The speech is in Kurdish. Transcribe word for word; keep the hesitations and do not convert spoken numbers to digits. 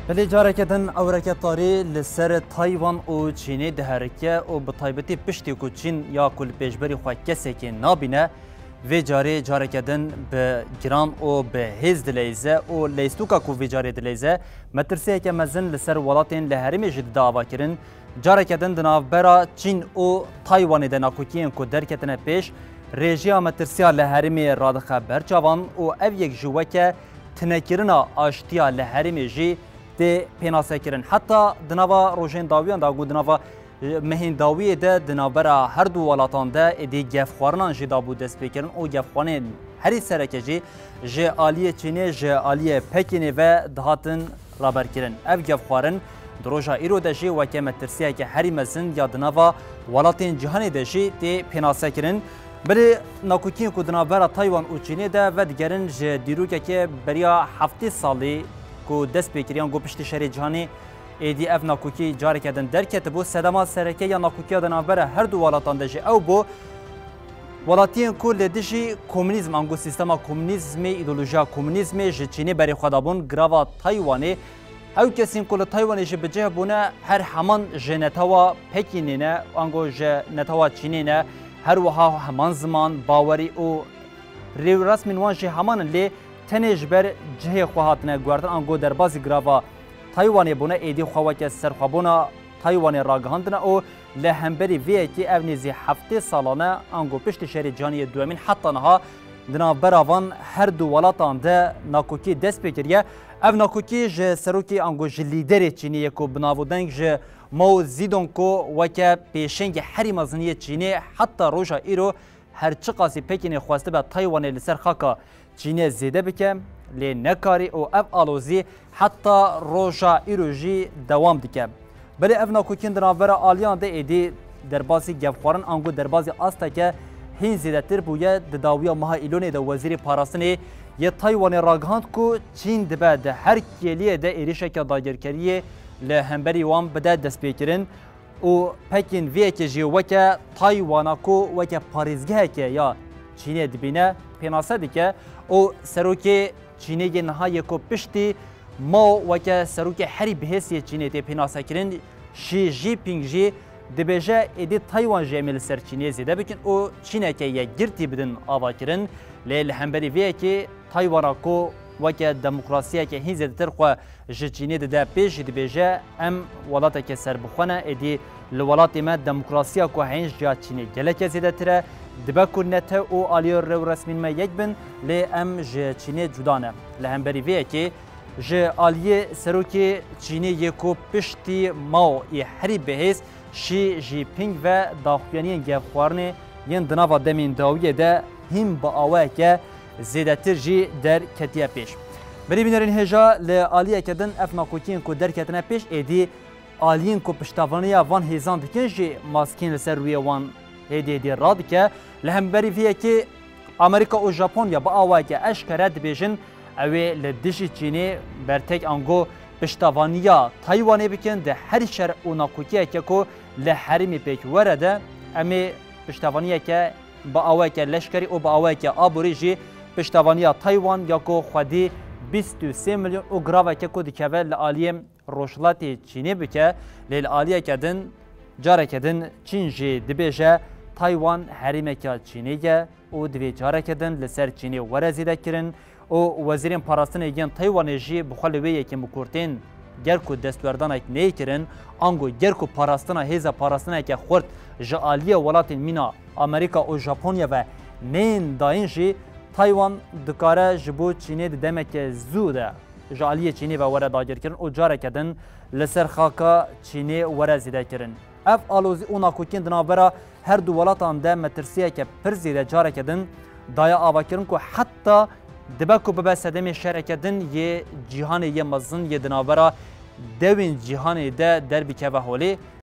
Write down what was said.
Belê, careke din ewreke tarî li ser Taywan û Çînê diherike û bi taybetî piştî ku Çîn ya ku li pêşberî xwe kesekê nabîne, vê carê careke din bi giran û bi hêz dileyze û leystoka ku vê carê dileyze, metirsiyeke mezin li ser welatên li herêmê jî dide avakirin. Careke din di navbera Çîn û Taywanê de nakokiyên ku derketine pêş, rêjeya metirsiya li herêmê radixe ber çavan û ev yek ji weke tinekirina aştiya li herêmê jî tê pênasekirin. Heta di nava rojên dawiyan de, ango di nava, e, mehên dawiyê de di navbera her du welatan de êdî gefxwarinan jî dabû destpêkirin û gefxwarinên herî sereke jî ji aliyê Çînê, ji aliyê Pekînê ve dihatin raberkirin. Ev gefxwarin di roja îro de jî weke metirsiyeke herî mezin ya di nava welatên cîhanê de jî tê pênasekirin. Belê nakokiyên ku di navbera Taywan û Çînê de vedigerin ji dîrokeke beriya heftê salî ku dest pê kiriyan, ku piştî şerê cîhanê êdî ev nakokî careke din derketibû. Sedema sereke ya nakokiya di navbera her du welatan de jî ew bû, welatiyên ku li dijî komunîzm, ango sîstema komunîzmê, îdeolojiya komunîzmê ji Çînê berê xwe dabûn, girava Taywanê. Ew kesên ku li Taywanê jî bi cih bûne, her heman ji netewa Pekînê ne, ango ji netewa Çînê ne, her wiha heman ziman, bawerî û rêwresmên wan jî heman in, lê tenê ji ber cihê xwe hatine guhertin, ango derbasî girava Taywanê bûne, êdî xwe weke serxwebûna Taywanê ragihandine û li hemberî vê yekê ev nêzî heftê salan e, ango piştî şerê cîhanî yê duhemîn heta niha di navbera van her du welatan de nakokî dest pê kiriye. Ev nakokî ji serokê ango ji lîderê Çînê yê ku bi nav û deng ji Mao Zedong ku weke pêşengê herî mezin yê Çînê heta roja îro her çiqasî Pekînê xwestibe Taywanê li ser xaka Çînê zêde bike, lê nekarî û ev alozî heta roja îro jî dewam dike. Belê ev nakokîn di navbera aliyan de êdî derbasî gefxwarin ango derbasî asteke hîn zêdetir bûye. Di dawiya meha Îlonê de Wezîrê Parastinê yê Taywanê ragihand ku Çîn dibe di her kêliyê de êrişeke dagirkeriyê li hemberî wan bide destpêkirin. Û Pekîn vê yekê jî weke Taywana ku weke parêzgeheke ya Çînê dibîne, pênase dike û serokê Çînê yê niha yê ku piştî Mao weke serokê herî bihêz yê Çînê tê pênasekirin, Xi Jinping jî dibêje, êdî Taywan jî em ê li ser Çînê zêde bikin û Çîneke yekgirtî bidin avakirin. Lê li hemberî vê yekê Taywana ku weke demokrasiyeke hîn zêdetir xwe ji Çînê dide pêş jî dibêje, em welateke serbixwe ne, êdî li welatê me demokrasiya ku heyîn ji ya Çînê geleke zêdetir e. Dibe ku netew û aliyê rêwresmîn me yek bin, lê em ji Çînê cuda ne. Li hemberî vê yekê ji aliyê serokê Çînê yê ku piştî Mao yê herî bihêz Xi Jinping ve daxuyaniyên gefxwarinê yên di nava demên dawiyê de hîn bi awayeke zêdetir jî derketiye pêş. Berî bînerên hêja, li aliyeke din ev nakokiyên ku derketine pêş êdî aliyên ku piştevaniya van hêzan dikin jî maskên li ser rûyê wan hêdî hêdî radike. Li hemberî vê yekê Amerîka û Japonya bi awayeke eşkere dibêjin, ew ê li dijî Çînê bertek ango piştevaniya Taywanê bikin. Di her şer û nakokiyeke ku li herêmê pêk were de, em ê piştevaniyeke bi awayeke leşkerî û bi awayeke aborî jî piştevaniya Taywan ya ku xwedî bîst û sê milyon û giraveke ku dikeve li aliyê Rojhilatê Çînê bike, lê li aliyeke din, careke din Çîn jî dibêje Taywan herêmeke Çînê ye û divê careke din li ser Çînê were zêdekirin û wezîrên parastinê yên Taywanê jî bi xwe li wê yekê mikurtên ger ku destwerdanek neyê kirin, ango ger ku parastina hêza parastineke xurt ji aliyê welatên mîna Amerîka û Japonya ve neyên dayîn jî, Taywan dikare ji bo Çînê di demeke zû de ji aliyê Çînê ve were dagirkirin û careke din li ser xaka Çînê were zêdekirin. Ev alozî û nakokiyên di navbera her du welatan de metirsiyeke pir zêde careke din daye avakirin ku heta dibe ku bibe sedemê şereke din yê cîhanê yê mezin yê di navbera dewên cîhanê de derbikeve holê.